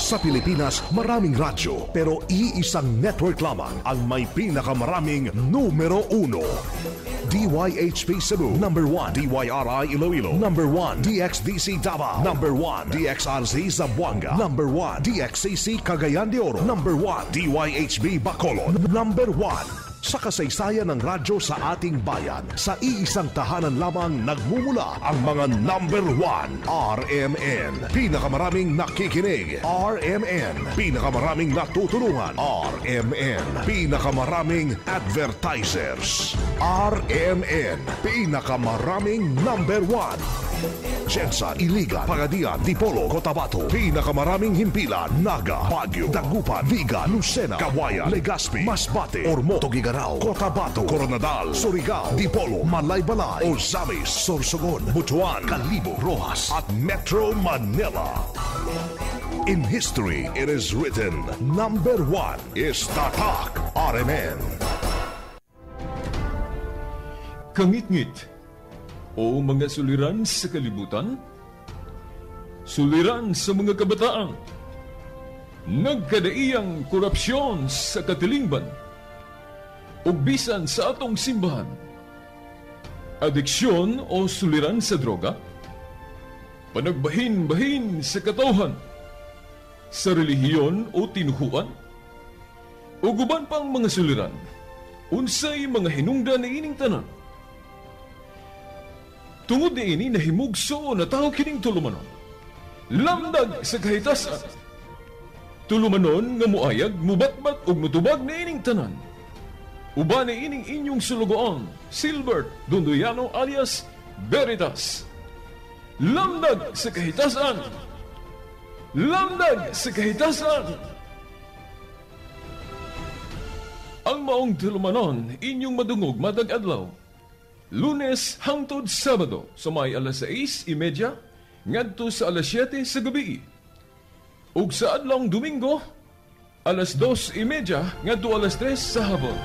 Sa Pilipinas, maraming radyo, pero iisang network lamang ang may pinakamaraming numero uno. DYHP Cebu, number 1. DYRI Iloilo, number 1. DXDC Davao, number 1. DXRZ Zamboanga, number 1. DXCC Cagayan de Oro, number 1. DYHB Bacolod, number 1. Sa kasaysayan ng radyo sa ating bayan, sa iisang tahanan lamang nagmumula ang mga number 1. RMN. Pinakamaraming nakikinig. RMN. Pinakamaraming natutulungan. RMN. Pinakamaraming advertisers. RMN. Pinakamaraming number 1. Jensan, Iligan, Pagadian, Dipolo, Cotabato. Pinakamaraming himpilan, Naga, Baguio, Dagupan, Vigan, Lucena, Kawayan, Legazpi, Masbate, Ormoc, Tuguegarao, Cotabato, Koronadal, Surigao, Dipolo, Malaybalay, Ozamis, Sorsogon, Butuan, Kalibo, Rojas, at Metro Manila. In history, it is written, number 1 is Tatak RMN. Kangitngit o mga suliran sa kalibutan, suliran sa mga kabataan, nagkadaiyang korupsyon sa katilingban, ug bisan sa atong simbahan, adiksyon o suliran sa droga, panagbahin-bahin sa katawhan, sa relihiyon o tinuhuan, ug uban pang mga suliran, unsay mga hinungdan niining tanan. Tungod niini nahimugso na tao kining tulumanon. Lamdag sa kahitasan. Tulumanon nga muayag, mubatbat ug mutubag niining tanan. Uban niining inyong sulugoon, Silbert Dondoyano alias Veritas. Lamdag sa kahitasan. Lamdag sa kahitasan. Ang maong tulumanon inyong madungog matag adlaw. Lunes hangtod Sabado sa may alas 6:30 ngadto sa alas 7 sa gabi. Ug sa adlawng Domingo alas 2:30 ngadto alas 3 sa hapon.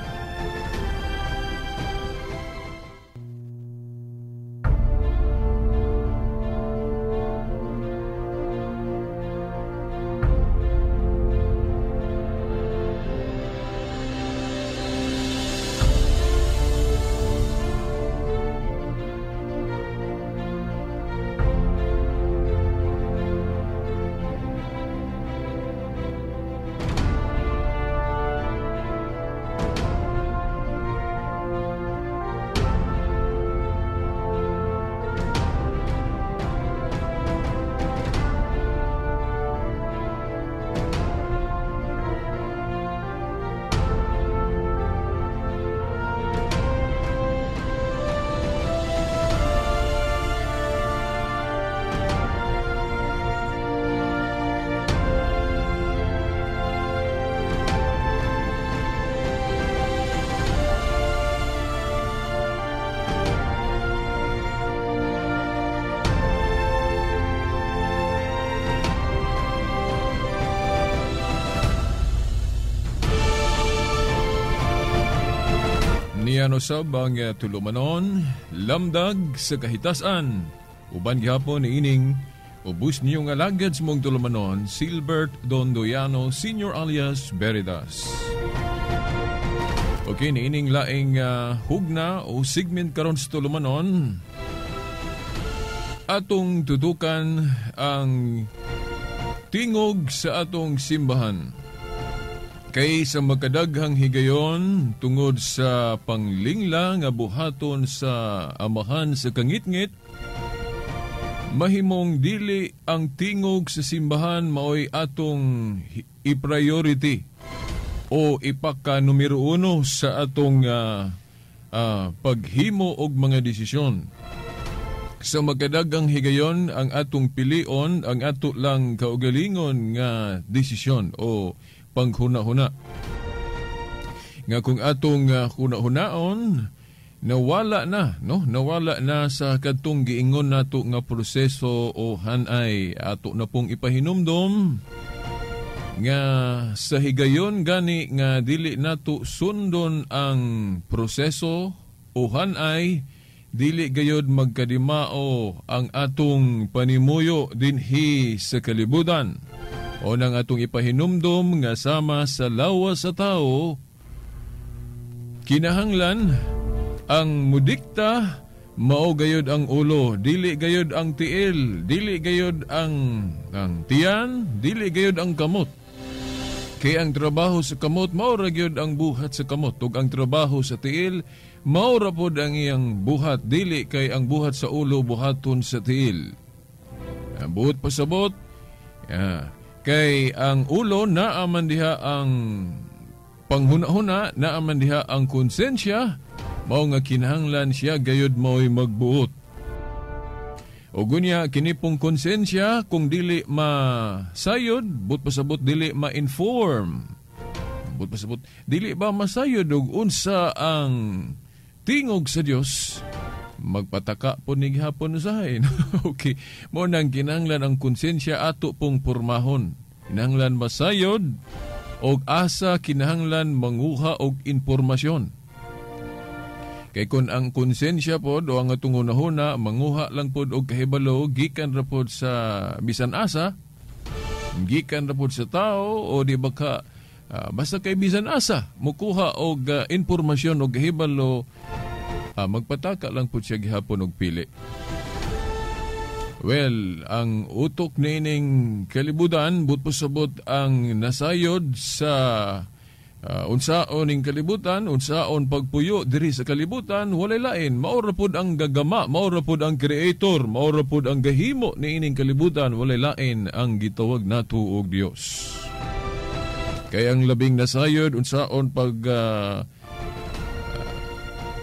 Niano sab ang tulumanon, lamdag sa kahitasan. Uban gihapon niining ubus niyong alagad sa mong tulumanon, Silbert Dondoyano Senior alias Veritas. Okay, niining laing hugna o segment karon sa tulumanon, atong tutukan ang tingog sa atong simbahan. Kay sa makadaghang higayon tungod sa panglingla nga buhaton sa amahan sa kangitngit, mahimong dili ang tingog sa simbahan maoy atong i-priority o ipaka numero uno sa atong paghimo og mga desisyon. Sa makadaghang higayon ang atong pilion, ang ato lang kaugalingon nga desisyon o panghuna-huna. Nga kung atong huna-hunaon, nawala na, no? Nawala na sa kadtong giingon nato nga proseso o hanay. Ato na pong ipahinumdom nga sa higayon gani nga dili nato sundon ang proseso o hanay, dili gayod magkadimao ang atong panimuyo dinhi sa kalibutan. O nang atong ipahinumdom nga sama sa lawas sa tao, kinahanglan ang mudikta mao gayod ang ulo, dili gayod ang tiil, dili gayod ang tiyan, dili gayod ang kamot. Kay ang trabaho sa kamot mao ra gyud ang buhat sa kamot, ug ang trabaho sa tiil mao ra pod ang iyang buhat, dili kay ang buhat sa ulo buhaton sa tiil. Buot pasabot, kay ang ulo naa man diha ang panghuna-huna, naa man diha ang konsensya, mao nga kinahanglan siya gayud mao'y magbuot. O gunya kini pong konsensya kung dili masayod, but pasabot dili ma-inform. But pasabot dili ba masayod og unsa ang tingog sa Dios, magpataka po ni gihapon usahay. Okay, mo nang kinahanglan ang konsensya ato pong pormahon. Kinahanglan masayod og asa kinahanglan manguha og impormasyon. Kay kun ang konsensya pod o ang atong hunahuna manguha lang pod og kahibalo gikan ra pod sa bisan asa, gikan ra pod sa tao o di ba ka basta kay bisan asa mukuha og impormasyon og kahibalo, magpataka lang pod siya gihapon og pili. Well, ang utok niining kalibutan but pasabot ang nasayod sa unsaon ning kalibutan, unsaon pagpuyo diri sa kalibutan, walay lain, mao ra pod ang gagama, mao ra pod ang creator, mao ra pod ang gahimo niining kalibutan, walay lain ang gitawag nato og Dios. Kay ang labing nasayod unsaon pag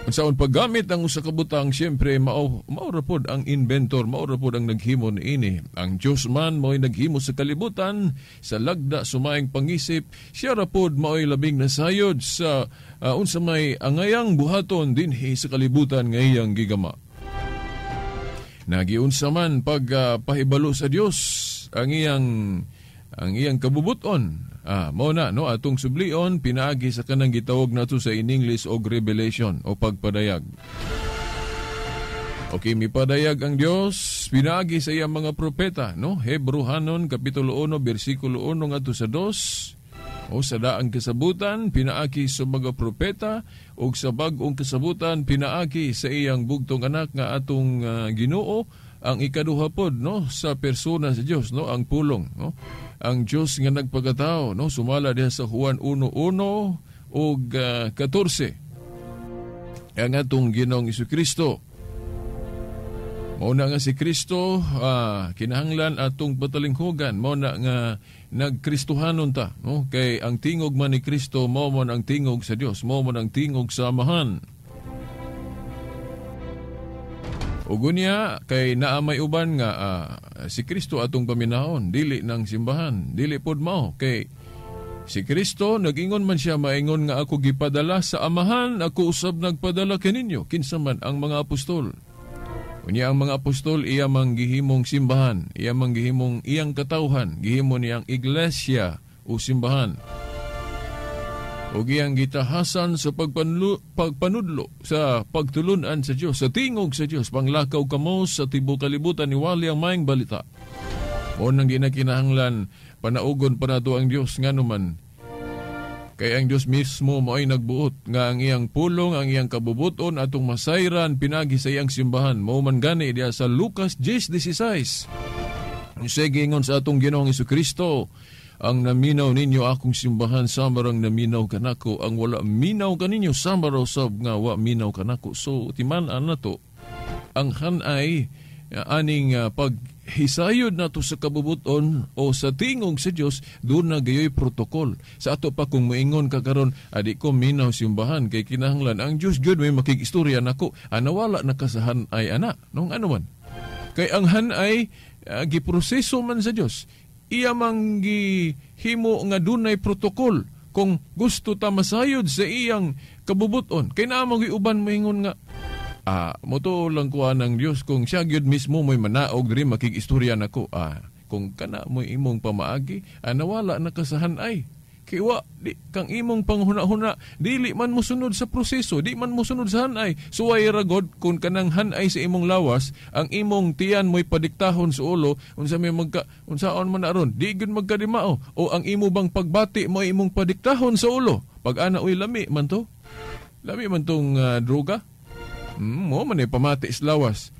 unsaon paggamit ang usa ka butang, siyempre mao ra pod ang inventor, mao ra pod ang naghimo niini. Ang Dios man mao'y naghimo sa kalibutan, sa lagda sumaing pangisip, siya ra pod mao'y labing nasayod sa unsa may angayang buhaton dinhi sa kalibutan nga iyang gigama. Nagiunsa man pag pahibalo sa Dios ang iyang kabubuton. Mao na no atong sublion pinaagi sa kanang gitawag nato sa in English og revelation o pagpadayag. Okay, mipadayag ang Dios pinaagi sa iyang mga propeta, no? Hebreohanon kapitulo 1 bersikulo 1 ngadto sa 2. O sa daang kasabutan pinaagi sa mga propeta ug sa bag-ong kasabutan pinaagi sa iyang bugtong anak nga atong Ginoo, ang ikaduha pod no sa persona sa Dios, no, ang pulong, no, ang Dios nga nagpagkatao, no, sumala diha sa Juan 1:1 ug 14. Ang atong Ginoong Jesucristo. Mao na nga si Kristo kinahanglan atong patalinghugan, mao na nga nagkristohanon ta, no, kay ang tingog man ni Kristo mao man ang tingog sa Dios, mao man ang tingog sa Amahan. Ugunya kay naa may uban nga si Kristo atong paminahon, dili ng simbahan, dili pod mao kay si Kristo nag-ingon man siya, maingon nga ako gipadala sa Amahan, ako usab nagpadala kaninyo, kinsa man ang mga apostol. Unya ang mga apostol iya mang gihimong simbahan, iya mang gihimong iyang katawhan, gihimo niyang iglesia o simbahan. Ug iyang gitahasan sa pagpanudlo sa pagtulunan sa Dios, sa tingog sa Dios, panglakaw kamo sa tibuok kalibutan, niwali ang maayong balita. Mao nang di na kinahanglan panaugon pa nato ang Dios, nganuman kay ang Dios mismo mao'y nagbuot nga ang iyang pulong, ang iyang kabubuton atong masayran pinagi sa iyang simbahan. Mao man gani diha sa Lucas 10:16. Sige ingon sa atong Ginoong Jesucristo, ang naminaw ninyo akong simbahan, samarang naminaw kanako, ang wala minaw kaninyo, samaraw sab nga wa minaw kanako. So timan-an nato ang hanay aning paghisayod nato sa kabubuton o sa tingog sa Dios, doon na gayoy protokol. Sa ato pa kung moingon ka karon, adi ko minaw simbahan kay kinahanglan ang Dios gyud may makig-istorya nako, anawala na ka sa hanay ana, nung ano man. Kay ang hanay giproseso man sa Dios. Iya mang gihimo nga dunay protokol kung gusto ta masayod sa iyang kabubuton. Kay naa man uban moingon nga moto lang kuha ng Dios kung siya gyud mismo mo'y manaog diri makig-istorya nako. Kung kana mo'y imong pamaagi, nawala na ka sa hanay. Kay wa di kang imong panghuna-huna dili man mosunod sa proseso, di man mosunod sa hanay. Suway ra god kung kanang hanay sa imong lawas, ang imong tiyan mo'y padiktahon sa ulo, unsa may magka unsaon man na ron, di gyud magkadimao. O ang imo bang pagbati mo imong padiktahon sa ulo. Pag ana uy lami man to. Lami man tong droga. Mo man ay pamati sa lawas.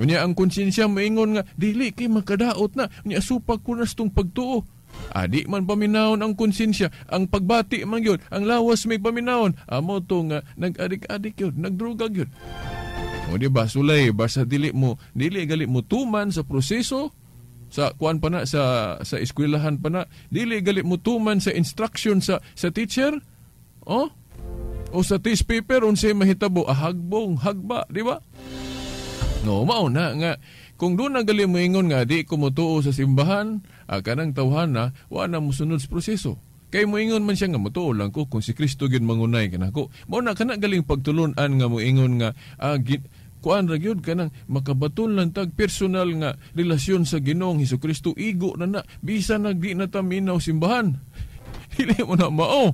Unya ang konsensya moingon nga dili kay makadaot na, unya supak ko na tong pagtuo. Adi man paminawon ang konsensya, ang pagbati man gyud, ang lawas may paminawon. Amo to nga nag-adik-adik gyud, nagdroga gyud. O di ba sulay basta dili mo, dili gali mo tuman sa proseso sa kuan pa na sa eskwelahan pa na, dili gali mo tuman sa instruction sa teacher. O sa test paper unsay mahitabo, hagbong, hagba, di ba? No, mao na nga kung doon na gali mo ingon nga di ko motuo sa simbahan, kanang tawhana, wa na mosunod sa proseso. Kay moingon man siya nga motuo lang ko kung si Kristo gyud mangunay kanako. Mao na kana galing pagtulon-an nga moingon nga kuan ra gyud kanang makabaton lang tag personal nga relasyon sa Ginoong Hesukristo, igo na na bisan nagdi na ta minaw simbahan. Dili mo na mao.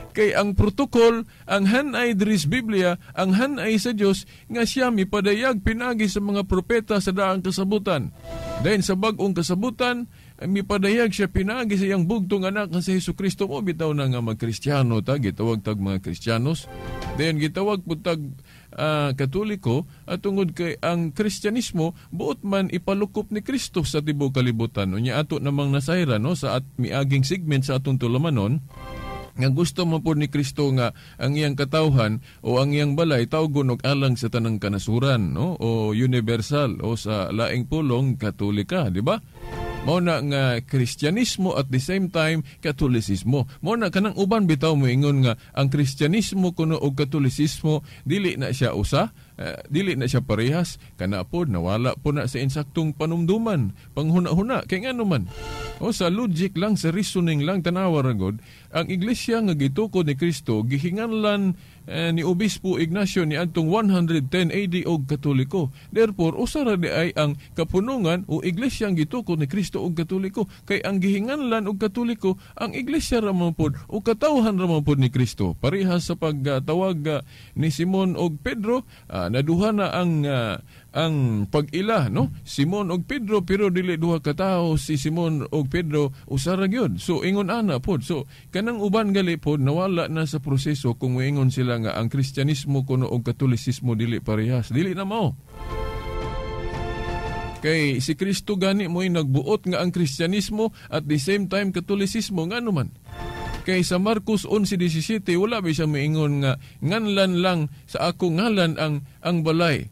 Kay ang protocol, ang hanay diri sa Biblia, ang hanay sa Dios nga siya mipadayag pinagi sa mga propeta sa daang kasabutan. Dayon sa bag-ong kasabutan, mipadayag siya pinagi sa iyang bugtong anak nga si Hesukristo. Mo bitaw na nga magkristyano ta, gitawag tag mga Kristiyanos. Dayon gitawag pud tag Katoliko, at tungod kay ang Kristyanismo buot man ipalukop ni Kristo sa tibuok kalibutan. Unya ato namang nasayran, no, sa at miaging segment sa atong tulumanon, nga gusto man po ni Kristo nga ang iyang katawhan o ang iyang balay tawgon og alang sa tanang kanasuran, no, o universal o sa laing pulong Katolika, di ba? Mao na nga Kristyanismo at the same time Katolisismo. Mao na kanang uban bitaw moingon nga ang Kristyanismo kuno og Katolisismo dili na siya usa, dili na siya parehas, kana pod nawala po na sa insaktong panumduman, panghuna-huna kay ngano man. O sa logic lang, sa reasoning lang, tanawa ra gud ang iglesia nga gitukod ni Kristo gihinganlan ni Obispo Ignacio ni adtong 110 AD og Katoliko. Therefore, usa ra di ay ang kapunungan o iglesia ang gitukod ni Kristo og Katoliko, kay ang gihinganlan og Katoliko ang iglesia ra man pod o katawhan ra man pod ni Kristo. Parehas sa pagtawag ni Simon og Pedro, naduha na ang pag-ila, no? Simon og Pedro, pero dili duha ka tawo si Simon og Pedro, usa ra gyud. So ingon ana pod. So kanang uban gali pod nawala na sa proseso kung moingon sila nga ang Kristyanismo kuno og Katolisismo dili parehas. Dili na mao. Kay si Kristo gani mo'y nagbuot nga ang Kristyanismo at the same time Katolisismo, ngano man. Kay sa Marcos 11:17 wala ba siya moingon nga nganlan lang sa akong ngalan ang balay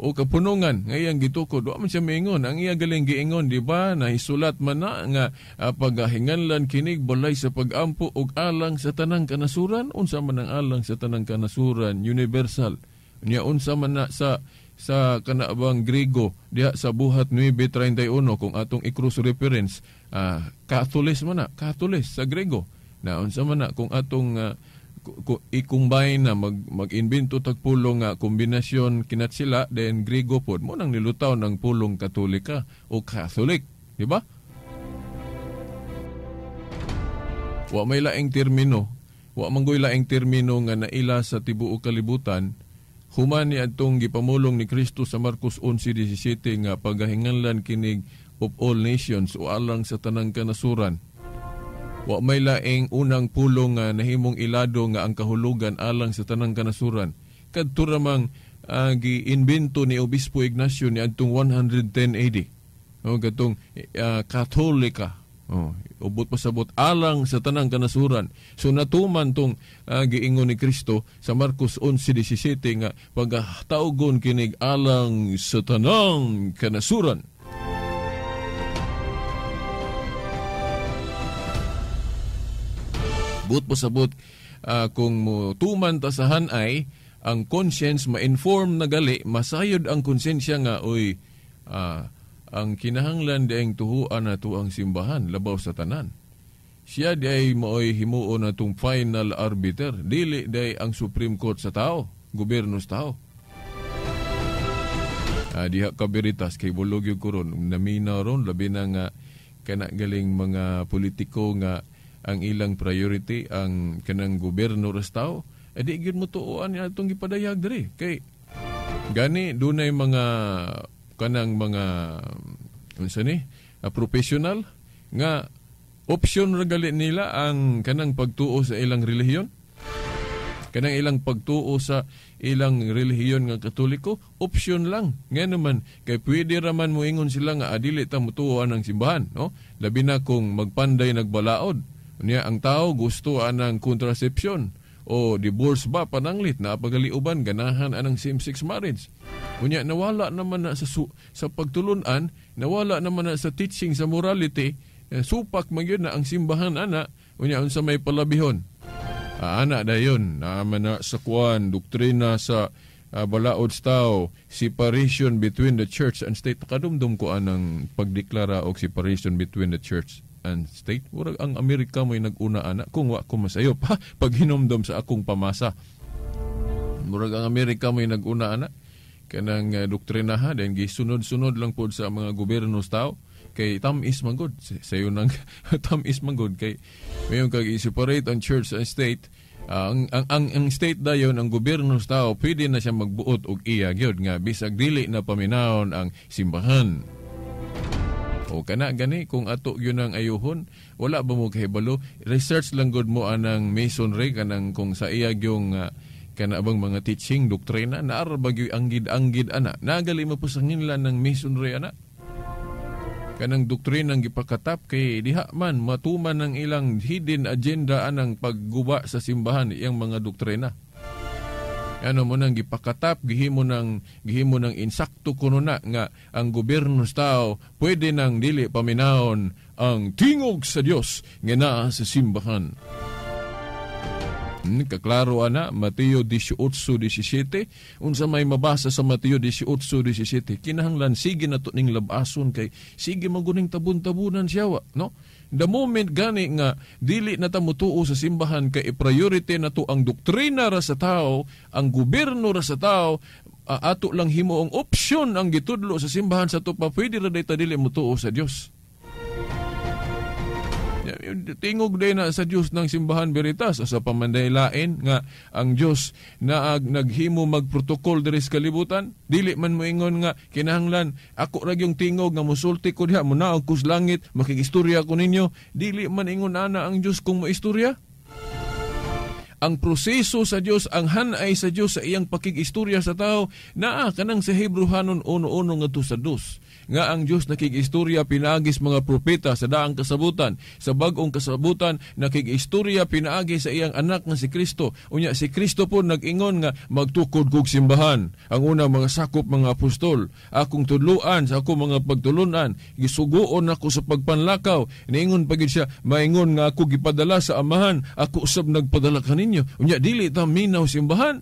o kapunungan nga iyang gitukod. Wa man siya moingon. Ang iya galing giingon, di ba, nahisulat man na nga paghinganlan kinig balay sa pagampo og alang sa tanang kanasuran. Unsa man ang alang sa tanang kanasuran? Universal. Unya unsa man na sa kanaabang Griego diha sa Buhat 9:31 kung atong i-cross reference, Katolis man na, Katolis sa Griego. Na unsa man na kung atong i-combine na mag-invento tag pulong nga kombinasyon kinat sila then Griego pod mo nang nilutaw ng pulong Katolika o Catholic, di ba? Wa may laing termino, wa manggoy laing termino nga naila sa tibuok kalibutan human ni adtong gipamulong ni Kristo sa Marcos 11:17 nga pagahinganlan kinig of all nations o alang sa tanang kanasuran. Wa may laing unang pulong nga nahimong ilado nga ang kahulugan alang sa tanang kanasuran. Kadto ramang giimbento ni Obispo Ignacio ni adtong 110 AD. O kadtong Katolika. Oh, ubot pasabot alang sa tanang kanasuran. So natuman tong giingon ni Kristo sa Marcos 11:17 nga pagatawgon kinig alang sa tanang kanasuran. But pasabot kung tuman ta sa hanay ang conscience ma-inform na gali, masayod ang konsensya nga oy ang kinahanglan dieng tuhuan na tuang simbahan labaw sa tanan. Siya diay maoy himuon na tung final arbiter, dili diay ang Supreme Court sa tao, gobyerno sa tao. Diha ka Veritas kay bulog yung kuron, namina ron labi na nga kana galing mga politiko nga ang ilang priority ang kanang gobyerno ra sa tao, eh di gyud mo tuoan atong gipadayag diri. Kay gani dunay mga kanang mga unsa ni professional nga option ra gali nila ang kanang pagtuo sa ilang relihiyon. Kanang ilang pagtuo sa ilang relihiyon nga Katoliko, option lang. Nga naman, kay pwede raman moingon sila nga adili ta motuo ang simbahan, no? Labi na kung magpanday nagbalaod. Unya ang tao gusto anang contraception o divorce ba pananglit na pagaliuban ganahan anang same-sex marriage. Unya nawala naman na sa pagtulunan, nawala naman na sa teaching sa morality, supak man gyud na ang simbahan ana, unya unsa may palabihon. Ana dayon naman na sa kuan doktrina sa balaod sa tao, separation between the church and state. Kadumdum ko anang pagdeklara og separation between the church and state. Murag ang Amerika mo'y nag-una ana kung wa ko masayop ha, paghinumdum sa akong pamasa. Murag ang Amerika mo'y nag-una ana kanang doktrina ha, then gisunod-sunod lang pod sa mga gobyerno sa tao. Kay tamis man gud sayo nang tamis man gud kay mayon kag i-separate ang church and state. Ang state dayon, ang gobyerno sa tao, pwede na siya magbuot og iya gyud nga bisag dili na paminawon ang simbahan. O kana gani kung ato gyud ang ayuhon, wala ba mo kahibalo? Research lang gud mo anang Masonry kanang kung sa iya gyung kana bang mga teaching doktrina naara ba gyud anggid-anggid ana. Nagali mo pasanginlan ng Masonry ana. Kanang doktrinang gipakatap kay diha man matuman ang ilang hidden agenda anang pagguba sa simbahan iyang mga doktrina. Ano mo nang gipakatap, gihimo nang insakto kuno na nga ang gobyerno sa tao pwede nang dili paminawon ang tingog sa Dios nga naa sa simbahan. Kaklaro ana Mateo 18:17, unsa may mabasa sa Mateo 18:17, kinahanglan sige na to ning labason kay sige maguning tabun-tabunan siya wa, no? The moment gani nga dili na ta motuo sa simbahan kay priority na to ang doktrina ra sa tao, ang gobyerno ra sa tao, ato lang himuong opsyon ang gitudlo sa simbahan sa to pa pwede ra day ta dili motuo sa Dios. Tingog day na sa Dios ng simbahan Veritas sa pamandaylain nga ang Dios na naghimo magprotokol diri sa kalibutan. Dili man moingon nga kinahanglan ako ra gyung tingog nga mosulti ko diha, munaog ko sa langit, makigistorya ko ninyo. Dili man ingon ana ang Dios kung moistorya. Ang proseso sa Dios, ang hanay sa Dios sa iyang pakigistorya sa tao naa kanang sa Hebreohanon 1:1 ngadto sa 2. Nga ang Dios nakigistorya pinaagi sa mga propeta sa daang kasabutan, sa bag-ong kasabutan nakigistorya pinaagi sa iyang anak nga si Kristo. Unya si Kristo po nag-ingon nga magtukod kog simbahan. Ang una mga sakop mga apostol, akong tudloan sa akong mga pagtulunan, gisugoon ako sa pagpanlakaw. Niingon pa gid siya, maingon nga ako gipadala sa Amahan, ako usab nagpadala kaninyo. Unya dili ta minaw simbahan.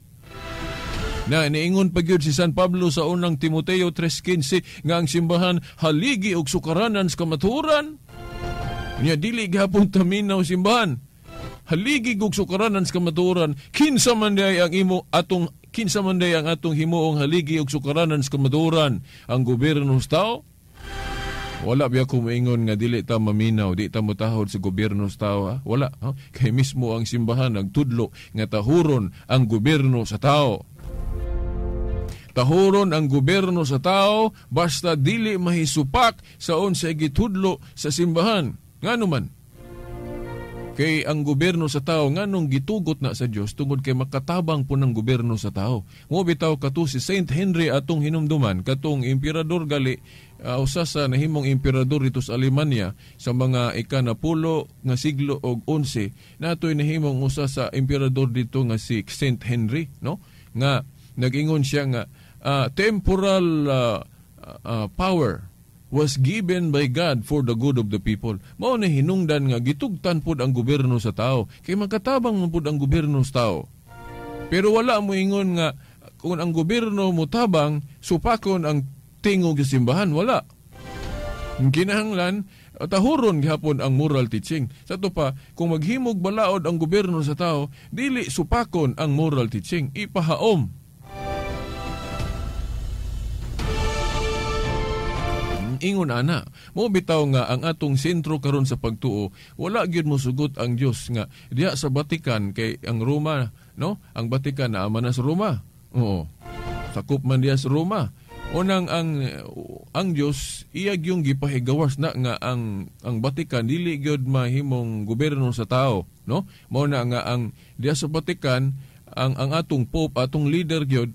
Na niingon pa gyud si San Pablo sa unang Timoteo 3:15 nga ang simbahan haligi og sukaranan sa kamatuoran. Unya dili gihapon ta minaw simbahan. Haligi og sukaranan sa kamatuoran. Kinsa man day ang imo atong kinsa man day ang atong himuong haligi og sukaranan sa kamatuoran? Ang gobyerno sa tao? Wala biya ko moingon nga dili ta maminaw, di ta motahod sa gobyerno sa tao, ha? Wala, ha? Kay mismo ang simbahan nagtudlo nga tahuron ang gobyerno sa tao. Tahuron ang gobyerno sa tao basta dili mahisupak sa unsay gitudlo sa simbahan. Ngano man? Kay ang gobyerno sa tao nganong gitugot na sa Dios tungod kay makatabang po ng gobyerno sa tao. Mo bitaw kato si Saint Henry atong hinumduman, katong emperador gali, usa sa nahimong emperador dito sa Alemanya sa mga ikanapulo nga siglo og 11, natoy nahimong usa sa emperador dito nga si Saint Henry, no? Nga nag-ingon siya nga temporal power was given by God for the good of the people. Mao na hinungdan nga gitugtan pod ang gobyerno sa tao. Kay makatabang man pod ang gobyerno sa tao. Pero wala mo ingon nga kung ang gobyerno motabang, supakon ang tingog sa simbahan. Wala. Kinahanglan tahuron gihapon ang moral teaching. Sa to pa, kung maghimog balaod ang gobyerno sa tao, dili supakon ang moral teaching, ipahaom. Ingon ana, mo bitaw nga ang atong sentro karon sa pagtuo, wala gyud mosugot ang Dios nga diha sa Vatican kay ang Roma, no? Ang Vatican naa man na sa Roma. Oo. Sakop man diha sa Roma. Unang ang Dios iya gyung gipahigawas na nga ang Vatican dili gyud mahimong gobyerno sa tao, no? Mao na nga ang diha sa Vatican ang atong pope, atong leader gyud,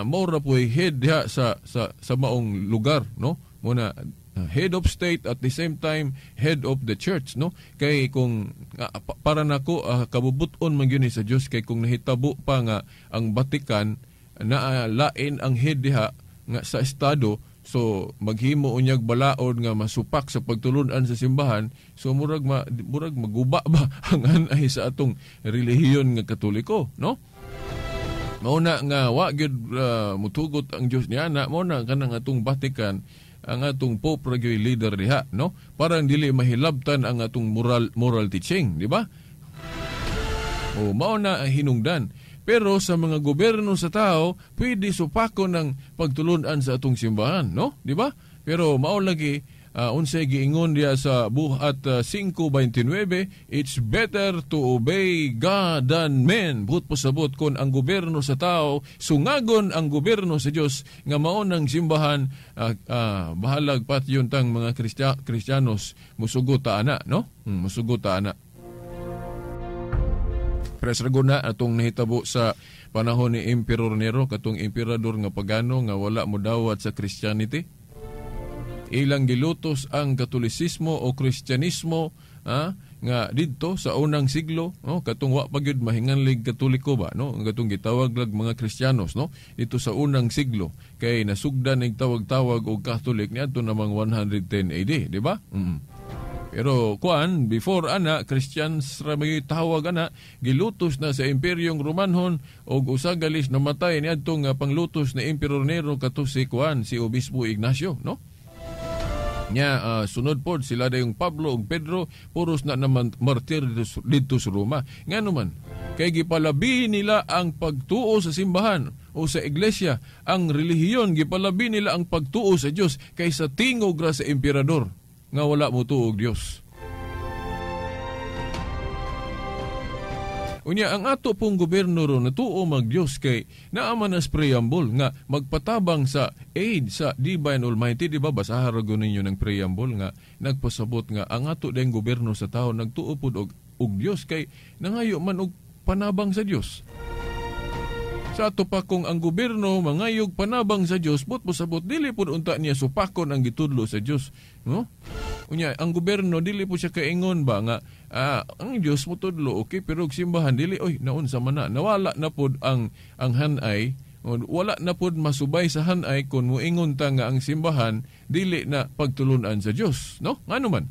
mao ra po'y head diha sa sa maong lugar, no? Muna head of state at the same time head of the church, no? Kay kung para nako kabubut-on man gyud ni sa Dios kay kung nahitabo pa nga ang Vatican naa lain ang head diha nga sa estado, so maghimo unyag balaod nga masupak sa pagtulun-an sa simbahan, so murag maguba ba ang anay sa atong relihiyon nga Katoliko, no? Mao na nga wa gyud mutugot ang Dios niya na mao na kanang atong Vatican ang atong Pope ra gyud leader diha, no? Parang dili mahilabtan ang atong moral teaching, di ba? O mao na ang hinungdan. Pero sa mga gobyerno sa tao, pwede supakon ang pagtulun-an sa atong simbahan, no? Di ba? Pero mao lagi unsay giingon diha sa Buhat 5:29, it's better to obey God than men. Buot pasabot kon ang gobyerno sa tao, sungagon ang gobyerno sa Dios nga mao nang simbahan, bahalag patyon tang mga Kristiyanos musugot ta ana, no? Musugot ta ana. Pres raguna atong nahitabo sa panahon ni Emperor Nero, katong emperador nga pagano nga wala modawat sa Christianity. Ilang gilutos ang Katolisismo o Kristyanismo nga didto sa unang siglo, no, katong wa pa gyud mahinganlig Katoliko ba, no, ang katong gitawag lag mga Kristiyanos, no, dito sa unang siglo kay nasugdan ning tawag-tawag og Catholic niadto namang 110 AD, di ba? Pero kuan before ana Christians ra may tawag ana, gilutos na sa Imperyong Romanhon og usa galis namatay niadtong panglutos ni Emperor Nero kato si kuan si Obispo Ignacio, no? Nya sunod pod sila dayong Pablo ug Pedro puros na naman martir didto sa Roma. Ngano man kay gipalabi nila ang pagtuo sa simbahan o sa iglesia, ang relihiyon, gipalabi nila ang pagtuo sa Dios kaysa tingog ra sa emperador nga wala motuo og Dios. Unya ang ato pong gobyerno ron natuo mag Dios kay naa man as preamble nga magpatabang sa aid sa Divine Almighty, di ba? Basahan ra gyud ninyo ng preamble nga nagpasabot nga ang ato dayong gobyerno sa tao nagtuo pud og Dios kay nangayo man og panabang sa Dios. Sa ato pa kung ang gobyerno mangayog panabang sa Dios, but pasabot dili pud unta niya supakon ang gitudlo sa Dios, no? Unya ang gobyerno dili po siya kaingon ba nga ang Dios motudlo, okay, pero og simbahan dili, oy naunsa man na, nawala na pod ang hanay, wala na pod masubay sa hanay kun moingon ta nga ang simbahan dili na pagtulun-an sa Dios, no? Ngano man?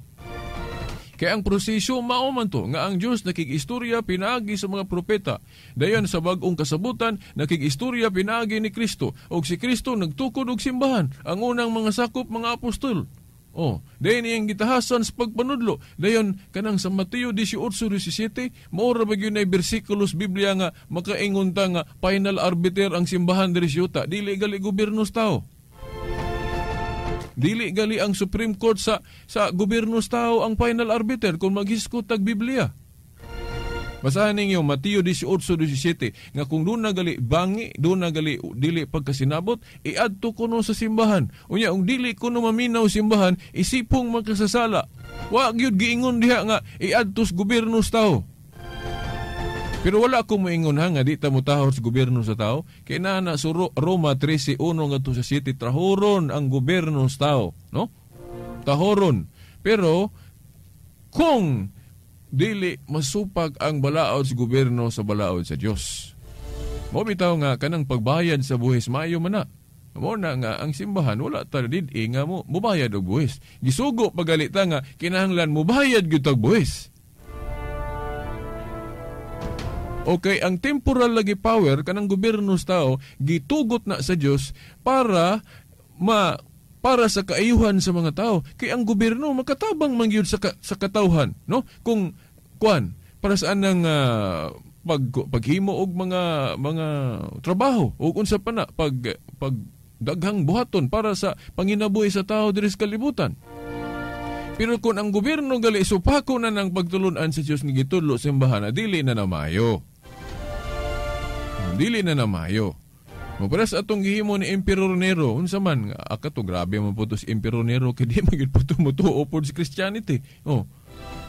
Kaya ang proseso mao man to nga ang Dios nakig-istorya pinaagi sa mga propeta. Dayon sa bag-ong kasabutan nakig-istorya pinaagi ni Kristo. Og si Kristo nagtukod og simbahan, ang unang mga sakop mga apostol. Oh, dayon iyang gitahasan sa pagpanudlo. Dayon kanang sa Mateo 18:17, mao ra ba gyud nay bersikulos Biblia nga makaingon ta nga final arbiter ang simbahan diri sa yuta, dili gali gobyerno sa tao. Dili gali ang Supreme Court sa gobyerno sa tao ang final arbiter kung maghiskot tag Biblia. Basahan ninyo Mateo 18:17 nga kung doon na gali bangi, doon na gali dili pagkasinabot, iadto kuno sa simbahan. Unya kung dili kuno maminaw simbahan, isipong magkasasala. Wa gyud giingon diha nga iadto sa gobyerno sa tao. Pero wala ko moingon ha nga di ta motahor sa gobyerno sa tao. Kay naa na sa Roma 13:1 ngadto sa 7, trahoron ang gobyerno sa tao, no? Tahoron. Pero kung dili masupag ang balaod sa gobyerno sa balaod sa Dios. Mao bitaw nga kanang pagbayad sa buhis maayo man na. Mao na nga ang simbahan wala ta did-i nga mo mobayad og buhis. Gisugo pagalita nga kinahanglan mobayad gyud tag buhis. Okay, ang temporal lagi power kanang gobyerno sa tao gitugot na sa Dios para sa kaayuhan sa mga tao. Kay ang gobyerno makatabang man gyud sa katawhan, no? Kung kuan para sa anang paghimo og mga trabaho o unsa pa na pag daghang buhaton para sa panginabuhi sa tao diri sa kalibutan. Pero kung ang gobyerno gali supako na ng pagtulunan sa Dios nga gitudlo sa simbahan, dili na namayo. Dili na namayo. Mo sa atong gihimo ni Emperor Nero, unsa man akato grabe man po to si Emperor Nero kay di man gyud po tumutuo pod sa Christianity. Oh,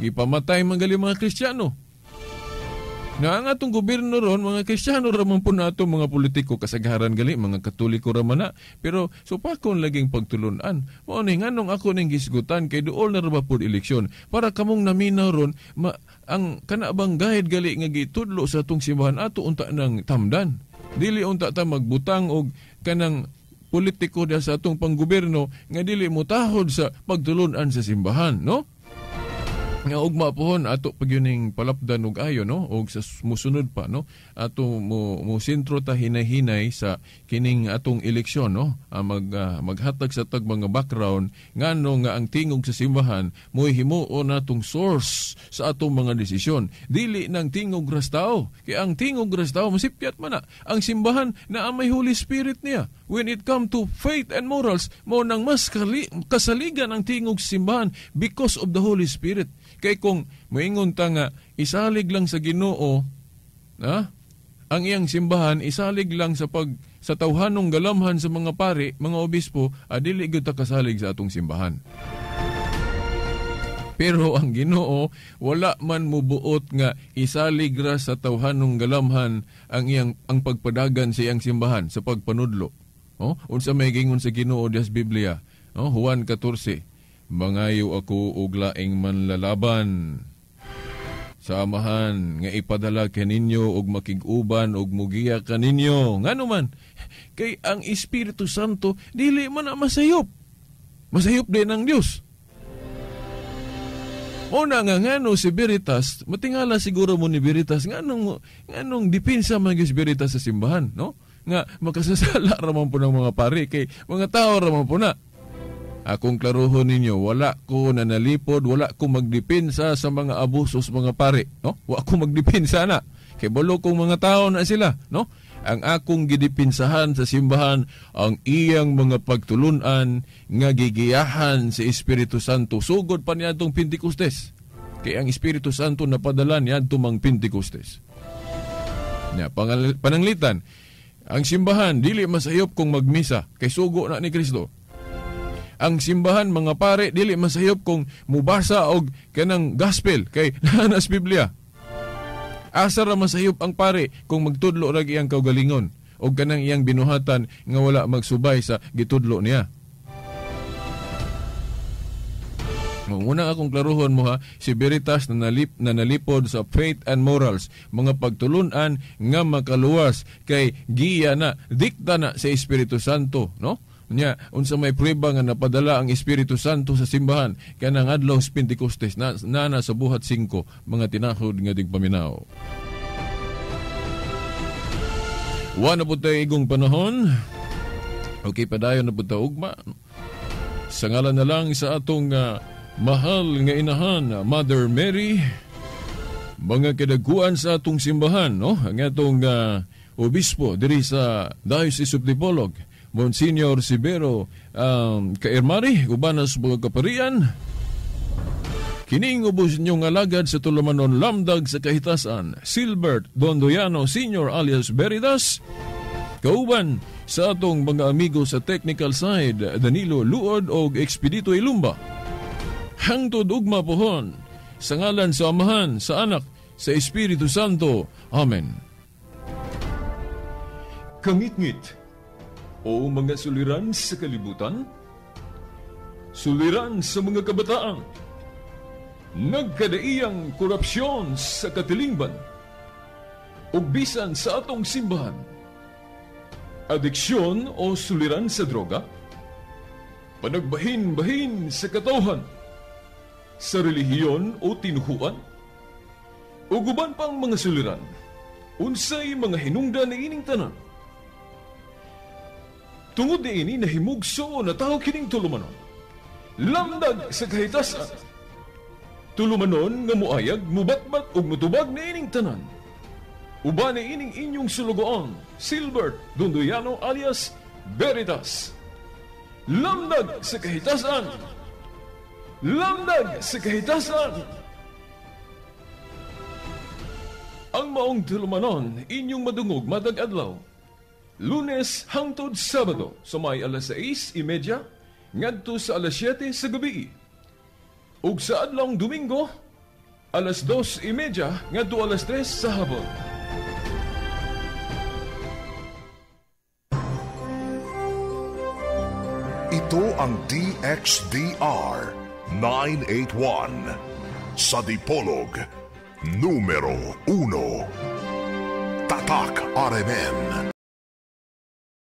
gipamatay man gali mga Kristiyano. Na ang atong gobyerno ron, mga Kristiyano ra man po nato mga politiko, kasagaran gali mga Katoliko ra man na, pero supakon laging pagtulunan. Mao ni nganong ako ning gisgutan kay duol na ra ba pod eleksyon para kamong naminaw ron ang kana bang guide gali nga gitudlo sa atong simbahan ato unta nang tamdan. Dili unta ta magbutang og kanang politiko diha sa atong panggobyerno nga dili motahod sa pagtulunan sa simbahan, no? Nga ugma pohon ato pagyuning palapdan og ayo, no, og sa musunod pa, no, ato mo sentro ta hinay-hinay sa kining atong eleksyon, no, maghatag sa tag mga background ngano nga ang tingog sa simbahan mo'y himuon natong source sa atong mga desisyon. Dili nang tingog ras tao, kay ang tingog ras tao masipyat man na. Ang simbahan na may Holy Spirit niya. When it come to faith and morals, mo nang mas kasaligan ang tingog sa simbahan because of the Holy Spirit. Kay kung moingon ta nga isalig lang sa Ginoo, ang iyang simbahan isalig lang sa pag sa tawhanong galamhan sa mga pari, mga obispo, dili gyud ta kasalig sa atong simbahan. Pero ang Ginoo wala man mubuot nga isalig ra sa tawhanong galamhan ang iyang ang pagpadagan sa iyang simbahan sa pagpanudlo. Oh, unsa may gingon sa Ginoo diha sa Biblia? Oh, Juan 14. Mangayo ako og laing manlalaban sa Amahan nga ipadala kaninyo og makig-uban og mugiya kaninyo. Ngano man? Kay ang Espiritu Santo dili man na masayop. Masayop din ang Dios. Una nga ngano si Veritas, matingala siguro mo ni Veritas nganong depensa man gyud si Veritas sa simbahan, no? Nga makasasala ra man po ng mga pari kay mga tao ra man po na. Akong klaruhon ninyo, wala ko nanalipod, wala ko magdepensa sa mga abusos mga pare, no? Wala ko magdepensa na. Kay balo kong mga tao na sila, no? Ang akong gidepinsahan sa simbahan ang iyang mga pagtulunan nga gigiyahan sa Espiritu Santo sugod pa niadtong Pentecostes. Kay ang Espiritu Santo napadala niadto mang Pentecostes. Nya pananglitan, ang simbahan dili masayop kung magmisa kay sugo na ni Kristo. Ang simbahan mga pare dili masayop kung mubasa og kanang gospel kay naa sa Biblia. Asa ra masayop ang pare kung magtudlo ra iyang kaugalingon og kanang iyang binuhatan nga wala magsubay sa gitudlo niya. Una akong klaruhon mo ha, si Veritas na nalipod sa faith and morals, mga pagtulunan nga makaluwas kay giya na, dikta na sa Espiritu Santo, no? Nya, unsa may prueba nga napadala ang Espiritu Santo sa simbahan kanang adlaw sa Pentecostes na sa buhat 5 mga tinahod nga digpaminaw. Wa na pud tay igong panahon. Okay, padayon na pud ta ugma. Sa ngalan na lang sa atong mahal nga inahan, Mother Mary, mga kadaguan sa atong simbahan, no? Ang atong obispo diri sa Diocese of Dipolog, Monsignor Severo Kairmari, ubanas mga kaparian, kining ubos ninyong alagad sa tulumanon lamdag sa kahitasan, Silbert Dondoyano Sr. alias Veritas, kauban sa atong mga amigo sa technical side, Danilo Luod og Expedito Ilumba. Hangtod ugma pohon, sa ngalan sa Amahan, sa Anak, sa Espiritu Santo. Amen. Kangitngit o mga suliran sa kalibutan, suliran sa mga kabataan, nagkadaiyang korupsyon sa katilingban, ug bisan sa atong simbahan, adiksyon o suliran sa droga, panagbahin-bahin sa katawhan, sa relihiyon o tinuhuan, ug uban pang mga suliran, unsay mga hinungdan niining tanan. Tungod niini nahimugso na tao kining tulumanon. Lamdag sa kahitasan. Tulumanon nga muayag, mubatbat ug mutubag niining tanan. Uban niining inyong sulugoon, Silbert Dondoyano alias Veritas. Lamdag sa kahitasan. Lamdag sa kahitasan. Ang maong tulumanon inyong madungog matag adlaw. Lunes hangtod Sabado sa may alas 6:30 ngadto sa alas 7 sa gabi. Ug sa adlawng Domingo alas 2:30 ngadto alas 3 sa hapon. Ito ang DXDR 981 sa Dipolog, numero 1. Tatak RMN.